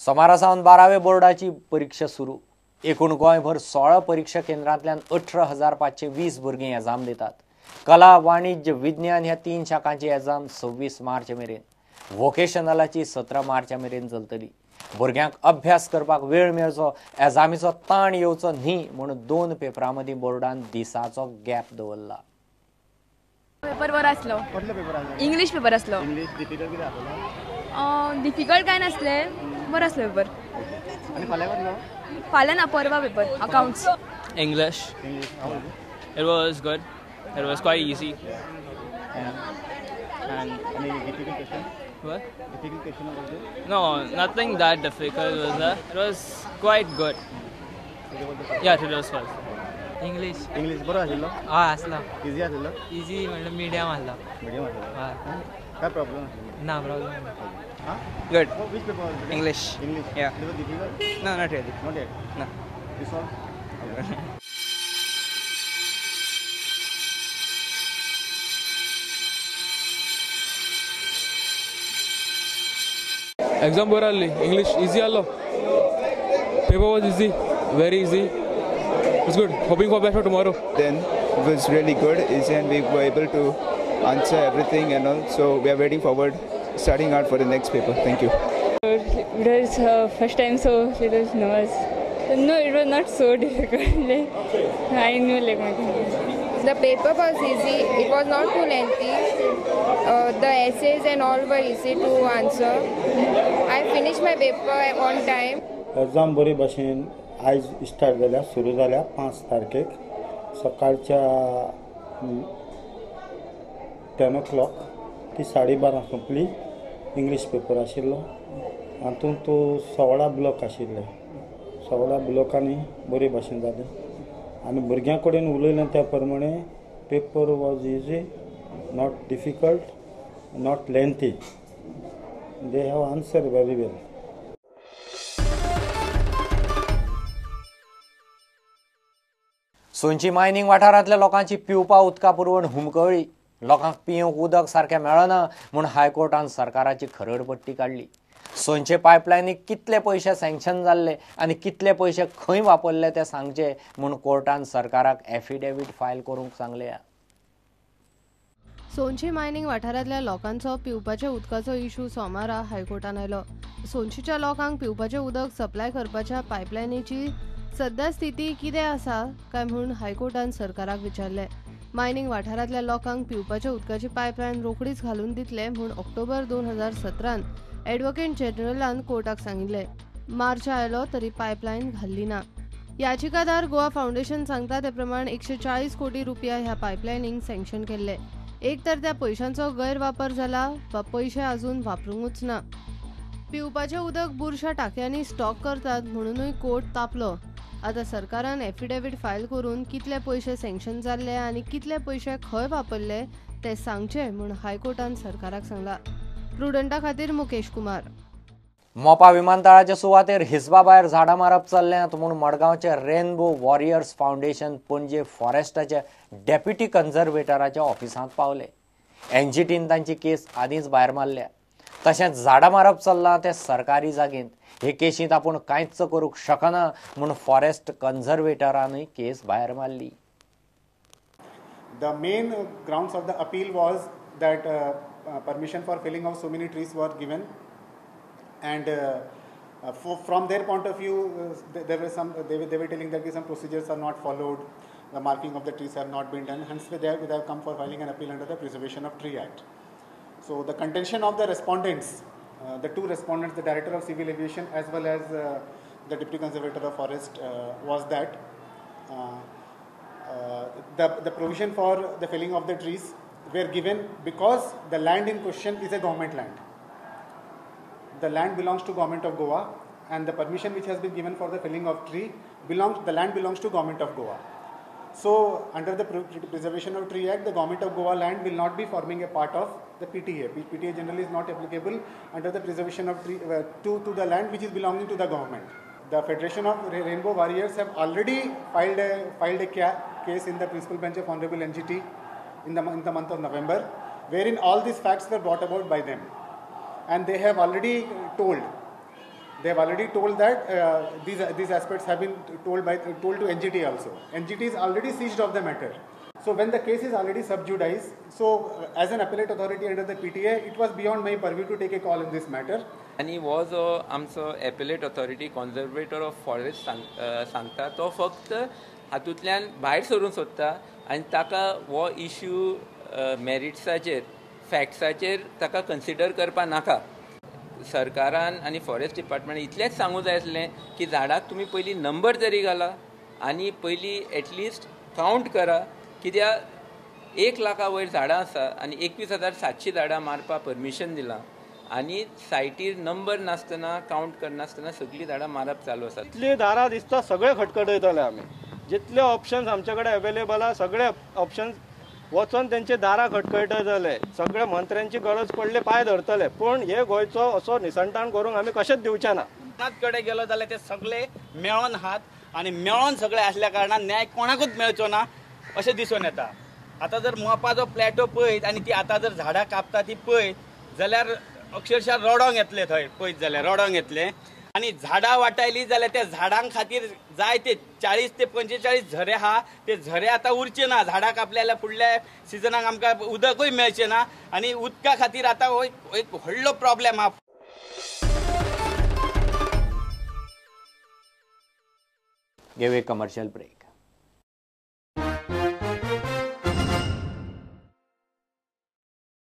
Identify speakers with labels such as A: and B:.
A: सोमारा सावन 12वे बोर्डाची परीक्षा सुरू. एकूण गोंयभर 16 परीक्षा केंद्रांतल्यान 18,520 भुरगीं एग्जाम दितात. कला, वाणिज्य, विज्ञान ह्या 3 शाखांची एग्जाम 26 मार्च मेरेन, वोकेशनलाची 17 मार्च मेरेन चलतली. भुरग्यांक अभ्यास करपाक वेळ मेळचो, एग्जामीचो ताण येवचो न्ही म्हूण 2 पेपरां मदीं बोर्डान दिसाचो गॅप दवरला.
B: पेपर बरो आसलो, इंग्लीश पेपर आसलो. डिफिकल्ट काय नासले, बरो आसलो पेपर. फाल्यां ना, परवा paper accounts.
C: English. It was good. It was quite easy. And
D: any difficult question?
C: What?
D: Difficult question was there?
C: No, nothing that difficult was there. It was quite good. Yeah, it was fun.
E: English.
D: English बरो आशिल्लो?
E: हय आसलो.
D: Easy आशिल्लो?
E: Easy म्हणल्यार medium आसलो.
D: Medium आशिल्लो.
E: हय.
D: काय प्रॉब्लम आशिल्लो?
E: ना problem.
F: Good.
D: Which paper was it?
F: English.
D: English.
F: Yeah.
D: It was difficult?
F: No, not really.
D: Not yet?
F: No.
D: You solved?
G: Exam बरो आसली, इंग्लीश इजी आसलो. Paper was easy, very easy. It's good. Hoping for best for tomorrow.
H: Then it was really good, easy, and we were able to answer everything and all. So we are waiting forward, starting out for the next paper. Thank you.
I: It was first time, so it was nervous. No, it was not so difficult. Like, I knew like my thing.
J: The paper was easy. It was not too lengthy. The essays and all were easy to answer. I finished my paper on time.
K: Exam बरे भाशेन आयज start जाल्या, सुरू जाल्या 5 तारखेक सकाळच्या 10 o'clock ती 12:30 सोंपली. इंग्लीश पेपर आशिल्लो, हातूंत 16 ब्लॉक आशिल्ले. 16 ब्लॉकांनी बरे भाशेन जालें आनी भुरग्यां कडेन उलयलें त्या प्रमाणे paper was easy, not difficult, not lengthy. They have answer very well.
A: Sonshi mining वाठारांतल्या लोकांची पिवपा उदका पुरवण हुमकळ्ळी. लोकांक पिवंक उदक सारकें मेळना म्हूण हायकोर्टान सरकाराची खरडपट्टी काडली. सोनचे पायपलायनीक कितले पयशे सँक्शन जाल्ले आनी कितले पयशे खंय वापरले ते सांगचे म्हूण कोर्टान सरकाराक एफिडेवीट फायल करूंक सांगल्या.
L: सोनशी मायनिंग वाठारांतल्या लोकांचो पिवपाच्या उदकाचो इशू सोमारा हायकोर्टान आयलो. सोनशीच्या लोकांक पिवपाचें उदक सप्लाय करपाच्या पायपलायनीची सद्या स्थिती कितें आसा काय म्हूण हायकोर्टान सरकाराक विचारलें. मायनिंग वाठारांतल्या लोकांक पिवपाच्या उदकाची पायपलायन रोखडीच घालून दितले म्हूण ऑक्टोबर 2017 एडवोकेट जनरलान कोर्टाक सांगिल्लें. मार्च आयलो तरी पायपलायन घाल्ली ना. याचिकादार गोवा फावंडेशन सांगता ते प्रमाण 140 कोटी रुपया ह्या पायपलायनीक सँक्शन केल्ले. एक तर त्या पयशांचो गैरवापर जाला वा पयशे अजून वापरूंकूच ना. पिवपाचें उदक बुरशा टाकयांनी स्टॉक करतात म्हणूनय कोर्ट तापलो. आतां सरकारान एफिडेवीट फायल करून कितले पयशे सँक्शन जाल्ले आनी कितले पयशे खंय वापरले ते सांगचे म्हूण हायकोर्टान सरकाराक सांगला. प्रुडंटा खातीर मुकेश कुमार.
A: मोपा विमानतळाच्या सुवातेर हिसबा भायर झाडां मारप चल्ल्यांत म्हूण मडगांवचे रेनबो वॉरियर्स फावंडेशन पणजे फॉरेस्टाच्या डेप्युटी कन्झर्वेटराच्या ऑफिसांत पावले. एनजीटीन तांची केस आदींच भायर मारल्या. तशेंच झाडां मारप चल्लां तें सरकारी जागेंत, हे केशींत आपूण कांयच करूंक शकना म्हूण फॉरेस्ट कन्झर्वेटरानूय केस भायर मारली.
M: The main grounds of the appeal was that permission for felling of so many trees were given, and from their point of view, there were some they were telling that some procedures are not followed, the marking of the trees have not been done. Hence, they have come for filing an appeal under the Preservation of Tree Act. So the contention of the respondents, the two respondents, the Director of Civil Aviation as well as the Deputy Conservator of Forest, was that the provision for the felling of the trees were given because the land in question is a government land. The land belongs to Government of Goa, and the permission which has been given for the felling of tree belongs, the land belongs to Government of Goa. So under the Preservation of Tree Act, the Government of Goa land will not be forming a part of the PTA. PTA generally is not applicable under the preservation of tree to the land which is belonging to the government. The Federation of Rainbow Warriors have already filed a case in the principal bench of Honorable NGT in the month of November, wherein all these facts were brought about by them, and they have already told They have already told that these aspects have been told to NGT also. NGT is already seized of the matter. So when the case is already sub judice, so as an appellate authority under the PTA, it was beyond my purview to take a call in this matter.
N: आनी हो जो आमचो appellate authority conservator of forest सांगता तो फक्त हातूंतल्यान भायर सरूंक सोदता आनी ताका हो इश्यू मॅरिट्साचेर फॅक्ट्साचेर ताका कन्सिडर करपा नाका. सरकारान आनी फॉरेस्ट डिपार्टमेंट इतलेंच सांगूंक जाय आसलें की झाडाक तुमी पयलीं नंबर तरी घाला आनी पयलीं एटलिस्ट कावंट करा, कित्याक 1 लाखा वयर झाडां आसा आनी 21,700 झाडां मारपाक परमिशन दिलां आनी सायटीर नंबर नासतना कावंट करनासतना सगळीं झाडां मारप चालू आसा.
O: इतलीं दारां दिसता सगळे खटखटयतले आमी, जितले ऑप्शन्स आमचे कडेन अवेलेबल आसा सगळे ऑप्शन्स वचोन तेंचे दारां खटखटयतले, सगळे मंत्र्यांची गरज पडली पांय धरतले, पूण हे गोंयचो असो निसंतान करूंक आमी कशेंच दिवचे ना.
P: कडेन गेलो जाल्यार ते सगळे मेळोन आहात आनी मेळोन सगळे आसल्या कारणान न्याय कोणाकूच मेळचो ना अशें दिसून येता. आतां जर मोपाचो प्लॅटो पळयत आनी ती आतां जर झाडां कापता ती पळयत जाल्यार अक्षरशः रडोंक येतलें, थंय पळयत जाल्यार रडोंक येतलें. आनी झाडां वाटायली जाल्यार त्या झाडां खातीर जाय ते 40 ते 45 झरे आहा, ते झरे आतां उरचे ना. झाडां कापले जाल्यार फुडल्या सिजनाक आमकां उदकूय मेळचें ना आनी उदका खातीर आतां हो एक व्हडलो प्रॉब्लेम आहा.
A: घेवया कमर्शियल ब्रेक.